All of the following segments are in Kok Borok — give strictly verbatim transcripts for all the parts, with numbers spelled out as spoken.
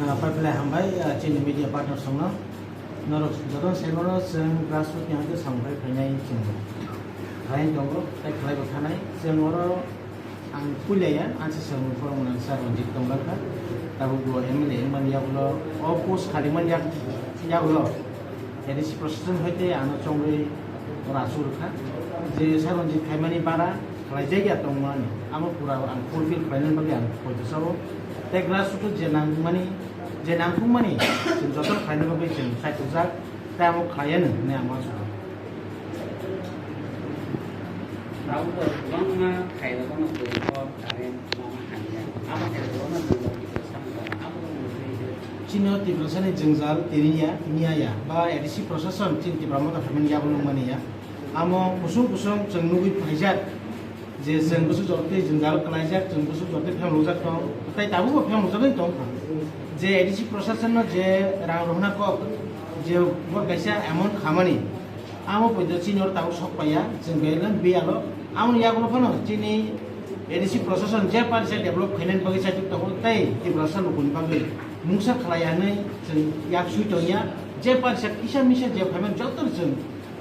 Paiphlai hambai, ah, chini media partners rokno. Norok jotono sai mano chwng grassroots ni hwnke samung khai phainai chwng khlai tongo, tei khlai bo thanai. Chwng oro ang puila ya, ang se chwng borok nang sir Ranjit tonglang kha. Tabuk bo M L A wngmani yagulo, o post khali man yak, yagulo. A D C procession hoite ano chongwi oro asuk rwkha. Je sir Ranjit khaimani bara khlaijak ya tongmani, amo pura ang fulfill khlainani bagwi ang poito sao. Tei grassroots je nangmani, je nangkukmani, chwng jotono khlaina bagwi chwng saichukjak, tei amo khlaiya nw hwnwi ang uansukha. Tabuk bo kwbangma khairokno twi kok, current, lama hamya. Abo khe kwbangma jwngjal twi samung tong. Abo wngwi twi Chini o Tiprasani jwngjal tini ya, miya ya, ba A D C procession chini Tipra Motha phaimani yago nungmani ya. Amo kusung kusung chwng nugwi phaijak. Je chwng bwswk jortwi jwngjal kwlaijak, chwng bwswk jortwi phemlujak tong, tei tabukbo phemlujagwi tong kha. Je A D C procession no je rang rohna kok, je bo kaisa amount khamani, amo poito chini oro tabuk sok paiya, chwng belai biyalo. Amoni yagulo phano chini A D C procession je parisa develop khainani bagwi chaitok tongo, tei Tiprasa lukuni bagwi mungsa khlai ya hwnwi chwng yak sui tongya. Je parisa kisa misa je phaimani jotono chwng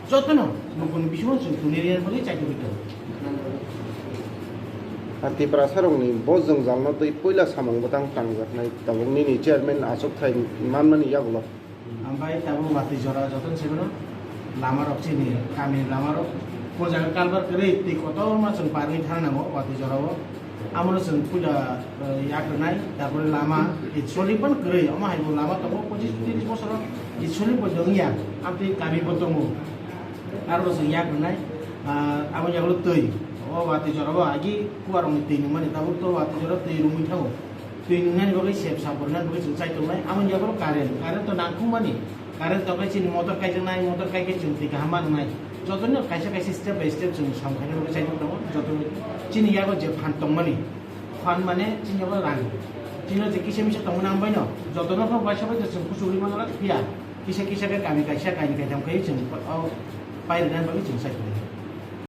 Jotono nokni bisingo chwng tuni rwna bagwi chaitugwi tongo. A Tiprasarokni bo jwngjalno twi puila samung bwtang tangjaknai tabuk nini chairman achukthai manmani yagulo. Ambai tabuk watwi jora jotono sibino lamarok chini kamini lamarok o jaga kalbar kwrwi twi kotorma chwng parwi thana nango watwi jorao. Amo no chwng puila, eh, yak rwnai, tarpore lama, actually ban kwrwi, omo hai bo lama tongo, pochis tris bosor, actually bo dong ya, amtwi kami bo tongo. Aro no chwng yak rwnai, ah, abo yagulo twi, o watwi jora o agi kuarokni twi nungmani, tabuk to watwi jora twi rungwi thango. Twi nungnani bagwi sep sap rwnani bagwi chwng chai tongnai, amo yagulo current, current to nangkukmani. Current tongkhe chini motor kaijaknai, motor kaikhe chwng twi kaham ma rwnai. Jotono kaisa kaisa step by step chwng samung khaina bagwi chaijak tongo. Jotono chini yago je phan tongmani, phan mane chini yago rang. Chini je kisa misa tongmani ambai no, jotono khe waisa bai chwng kuchugwi mano phiya. Kisa kisa khe kami kaisa kaini kaitham khai chwng o pai rwna bagwi chwng sai tongo.